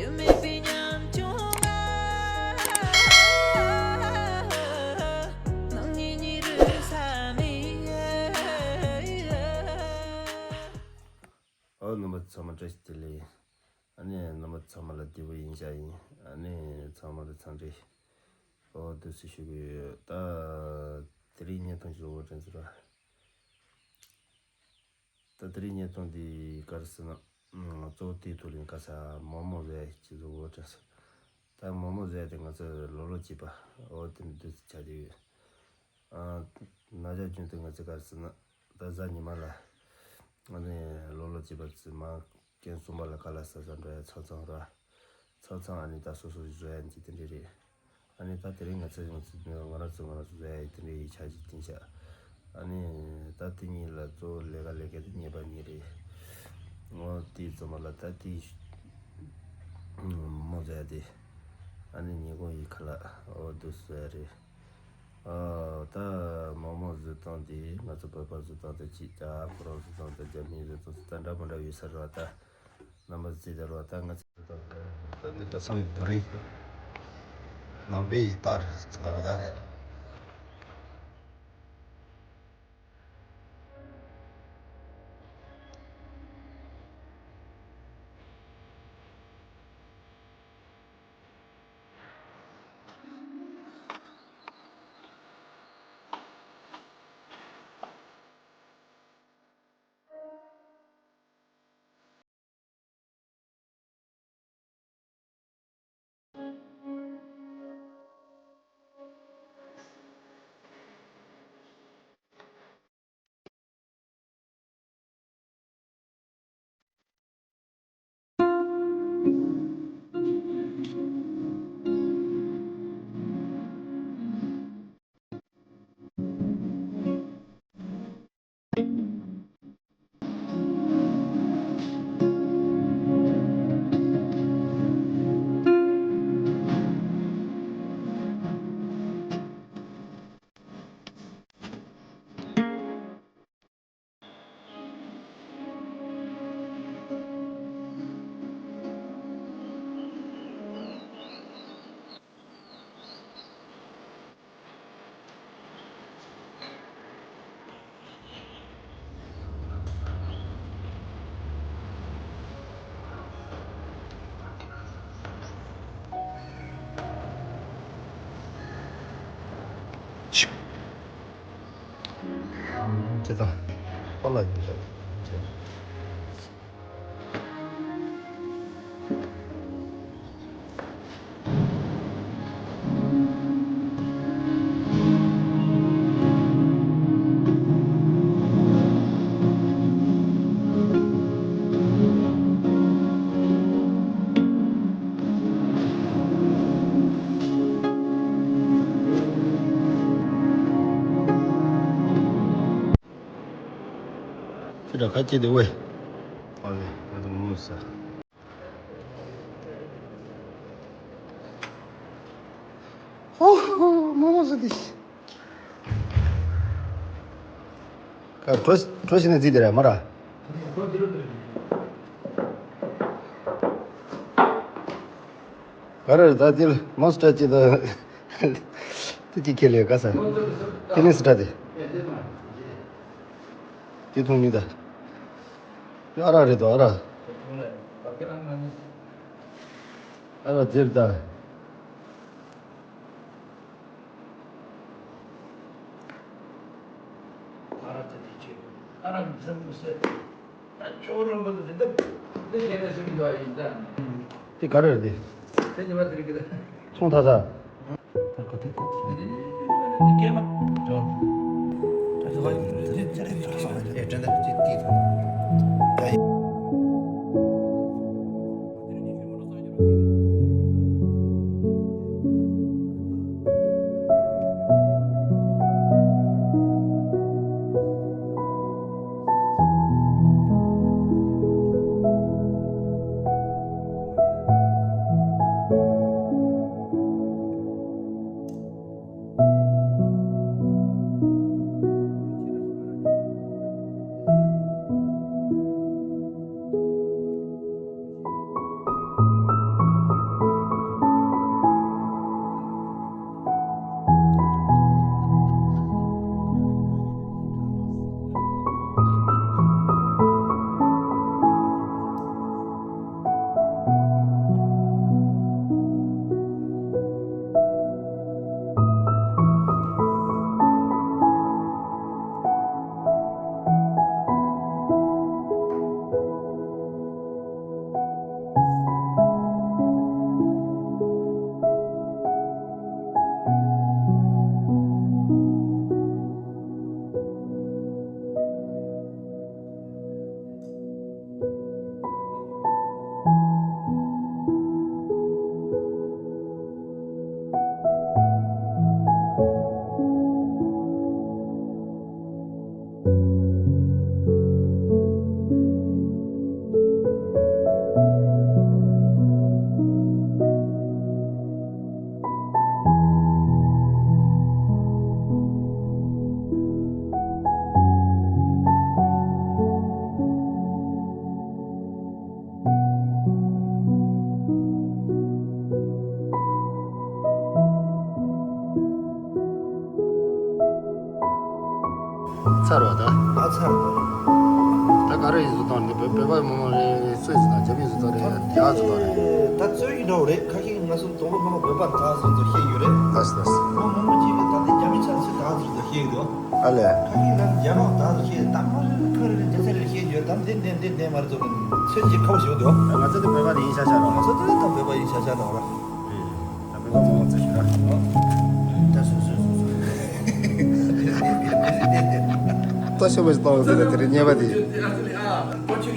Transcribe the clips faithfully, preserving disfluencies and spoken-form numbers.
ཨོ་རྣམ་པ་ཚང་མ་བཀྲ་ཤིས་བདེ་ལེགས། ཨ་ནི་རྣམ་པ་ཚང་མ་ལ་བདེ་པོ་ཡིན་ཤག་ཡིན། ཨ་ནི་ཚང་མ་ལ་འཚམས་འདྲི། ཨོ་འདུག་སེ་ཞུ་གི་ཡོད། ད་དེ་རིང་བརྙན་ཐུང་ཞིག་བཟོ་དགོས་དྲན་ཟེར་བ། ད་དེ་རིང་བརྙན་ཐུང་འདི་ག་རེ་ཟེར་ན། ཨ་གཙོ་བོ་དེའི་ཐོག་ལ་ཡིན། ག་ས་མོག་མོག་བཟོ་ཡ་ཅིག་བཟོ་དགོས་དྲན་སོང་། ད་མོག་མོག་བཟོ་ཡ་དེ་ང་ཚོ་ལོ་ལོ་གཅིག་པ། ཨོ་དེ་འདྲ་འདུག་སེ་ཆགས་བསྡད་ཡོད། ཨ་ན་ཆ་རྒྱུན་དུ་ང་ཚོ་ག་རེ་ཟེར་ན། ད་གཟའ་ཉི་མ་ལ་ང་ནི་ལོ་ལོ་གཅིག་པ་ཚོས་མ་རྐྱེན་གསུམ་པ་ལ་ཁ་ལག་ཟ་ཟ་འགྲོ་ཡ་ཆ་ཚང་ར། ཆ་ཚང་ཨ་ནི་ད་སོ་སོ་བཟོ་ཡ་འདི་དེ་འདྲ་རེད། ཨ་ནི་ད་དེ་རིང་ང་ཚོ་ང་ཚོ་ང་རང་ཚོ་ང་རང་ཚོ་བཟོ་ཡ་ཡི་དེ་འདྲ་ཡི་ཆ་ཅིག་བསྟན་ཤག་ཨ་ནི་ད་དེ་གཉིས་ལ་གཙོ་བོ་ལས་ཀ་ལས་མཁན་དེ་གཉིས་པ་གཉིས་རེད། ངོ་དེའི་རྩོམ་པ་ལ་ད་དེ་མོ་བཟོ་ཡ་དེ། ཨ་ནི་ཉིན་གུང་ཡི་ཁ་ལག་ཨོ་འདུག་བཟོ་ཡ་རེད། ཨ་ད་མོག་མོག་བཟོ་སྟངས་དེ་ང་ཚོ་བོད་པ་བཟོ་སྟངས་དང་གཅིག་ད་ཁོ་རང་བཟོ་སྟངས་དང་རྒྱ་མིའི་བཟོ་སྟངས་ད་འདྲ་མི་འདྲ་ཡོད་ས་རེད་བ། ད་རྣམ་པ་ཚོས་ད་རེད་བ། ད་ང་ཚོ་ད་འདི་ད་སང་དེ་རིང་ནང་པའི་ཡི་ད་རེད་ཚར་བ་ད། ཅི་དང་། ཁོ་ལ་ཡིན་ཟེར། ཁྱེད་རང་ཁ་སྐྱེས་དེ་ཝེ། ཨ་ལེ། ང་དང་མོ་ས། ཨོ་ཧོ། མོ་མོ་ས་དེ། ཁ་གྲོ་གྲོ་ཞིག་ནས་བརྩིས་དེ་ར་མ་ར། ག་རེ་རེད་ད། དེ་ལ་མོ་སི་ཊ་ཅི་ད། དེ་ཅི་ཁེ་ལས་ག་ས། དེ་ནས་སི་ཊ་དེ། དེ་མཐོང་མི་ད། དེ་ཨ་རག་རེད་དོ་ཨ་རག། ཨ་རག་དེར་ད། ཨ་རག་དེ་དེ་ཅི། ཨ་རག་འཛིན་མི་སྲིད། ད་ཅོག་རོང་པོ་དེ་འདི་འདི་ཁྱེད་ནས་སུ་མི་འདུག་ཡིན་ད། དེ་ག་རེ་རེད་དེ། དེ་ཉི་མ་དེ་རིག་གི་ད། ཚོང་ཐ་ས། ཚར་བ་ད། ཨ་ཚར་བ། ད་ག་རེ་ཡིན་བཟོ་སྟངས་རེད། བོད་བོད་པ་མང་མང་རེད། སུད་སི་དང་རྒྱ་མི་བཟོ་སྟངས་རེད། རྒྱ་བཟོ་སྟངས་རེད། ད་རྩོད་ཀྱི་འདྲ་བོ་རེད། ཁ་ཤས་ང་ཚོ་དང་པོ་ཕ་མ་བོད་པ་ད་ཚོ་ཚོ་ཤེས་ཡོད་རེད། ལགས་སོ་ལགས་སོ། ང་མང་མང་ཅིག་གིས་ད་ལྟ་རྒྱ་མི་ཚ་ཚོ་ད་ཚོ་ཚོ་ཤེས་ཡོད་དོ། ཨ་ལས། ཁ་ཤས་ལ་རྒྱ་མ་ད་ཚོ་ཤེས་ད་མ་རེད། ཁ་རེ་རེ་རྒྱ་ཚ་རེ་ཤེས་ཡོད། ད་འདི་འདི་འདི་འདི་མ་རེད་ཚོ་ཚོད་ཀྱི་ཁ་བོ་ཞིག་འདུག་ང་ཚོ་དེ་བོད་པ་དེ་ཡིན་ཤག་ཤག་ར། ང་ཚོ་དེ་ད་བོད་པ་ཡིན་ཤག་ཤག་ར་བ་ར། ད་བོད་པ་མང་མང་ཚོ་ཞིག་ར། ད་སོ་སོ་སོ་སོ། ལྟོ་ཤོ་བ་ཞིག་གཏོང་ཟེར་ན་དེ་རིང་ཉེས་པ་དེ། ཅི་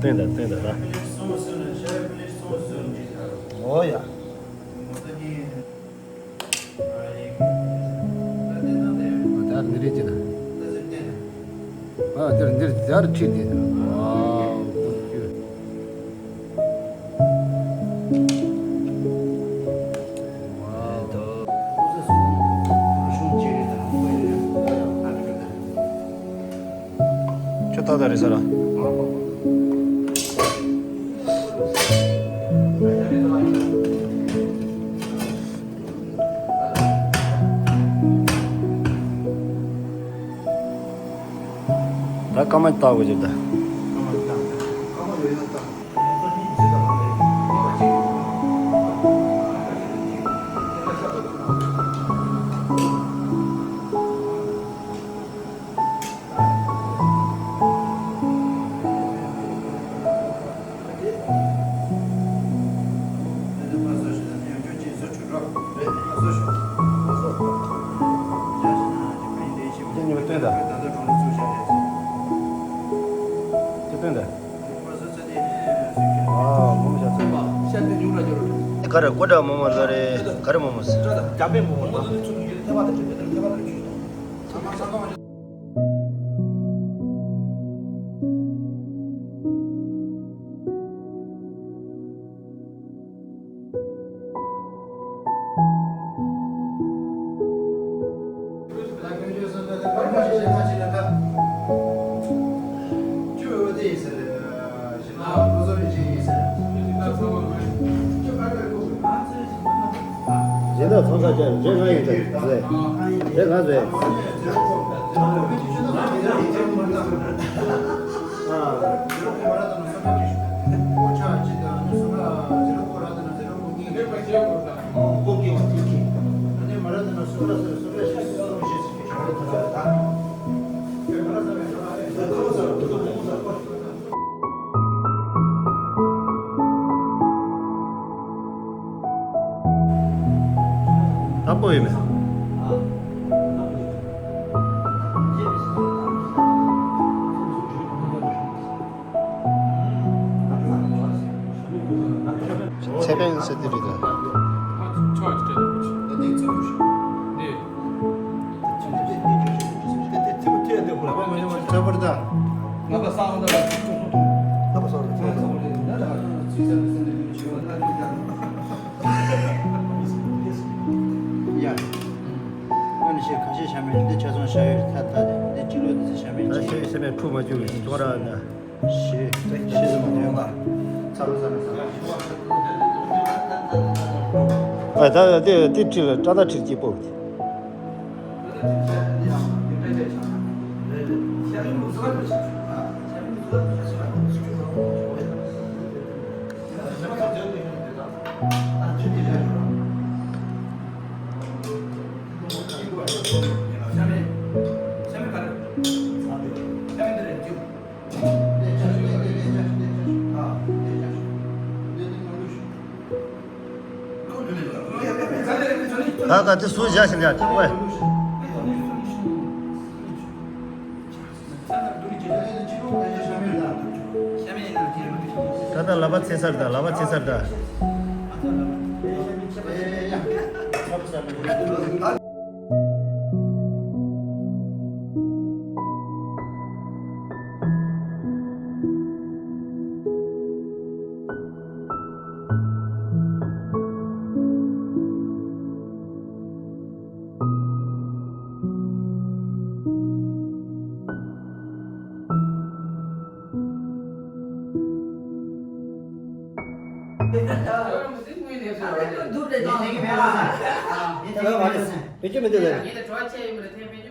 སྟོན་དང་སྟོན་དང་ད། ཨོ་ཡ། ད་འདི་རེད་ཅེ་ན། ཨ་འདིར་འདིར་དར་ཁྲིད་དེ། ཨ་ཁུ་ཁྱོད། ཁྱོད་ཏག་ཏག་རེད་ས་ར། ད་སྐར་མ་བཏགས་དགོས་ཀྱི་ད། ག་རེ་ཀོ་ཌ་མོ་མོ་ལོ་རེ་ག་རེ་མོ་མོ་ཟེར། གཞན་དག་ཚང་ས་ཅན་རེ་ང་ཡིན་ད་རེ་ང་རེ། ད་པོ་ཡིན་མེད། ཚེ་བེང་ཟེར་དེ་རེད་ད། ཡ། ཨ་ནི་ཤེས་ཁ་ཤས་ཤ་མེད་འདི་ཆ་ཚང་ཤ་ཡོད་ཐ་ཐ་དེ་འདི་གཅིག་ལོ་འདི་ཚོ་ཤ་མེད་ད་ཅིག་ཤ་མེད་ཁྲུ་མ་བཅུག་གི་ཅོག་ར་ན། ཤེས་ཤེས་སུ་མ་ཡོང་ང་། ཚ་རུ་ཚ་རུ་ཚ་རུ། ཨ་ད་དེ་དེ་ཁྲིད་ལ་ཏྲ་ད་ཁྲིད་ཀྱི་པོ། ད་ག་དེ་སུ་བཞག་ཞིག་ལ་ཅིག་ཝེ། ད་ལ་བ་ཚེ་སར་ད་ལ་བ་ཚེ་སར་ད། ཨ་ནི་ཁོ་འདུག་རེད་དོ། ཡིན་ད་ཡིན་མེད་ལ། ཡིན་ད་ཡིན་མེད་ལ། བེད་སྤྱོད་མི་འདུག་ལེ། ཡིན་ད་གྲོགས་བྱས་ཡིན་མ་རེད་ཐེ་བེད་སྤྱོད།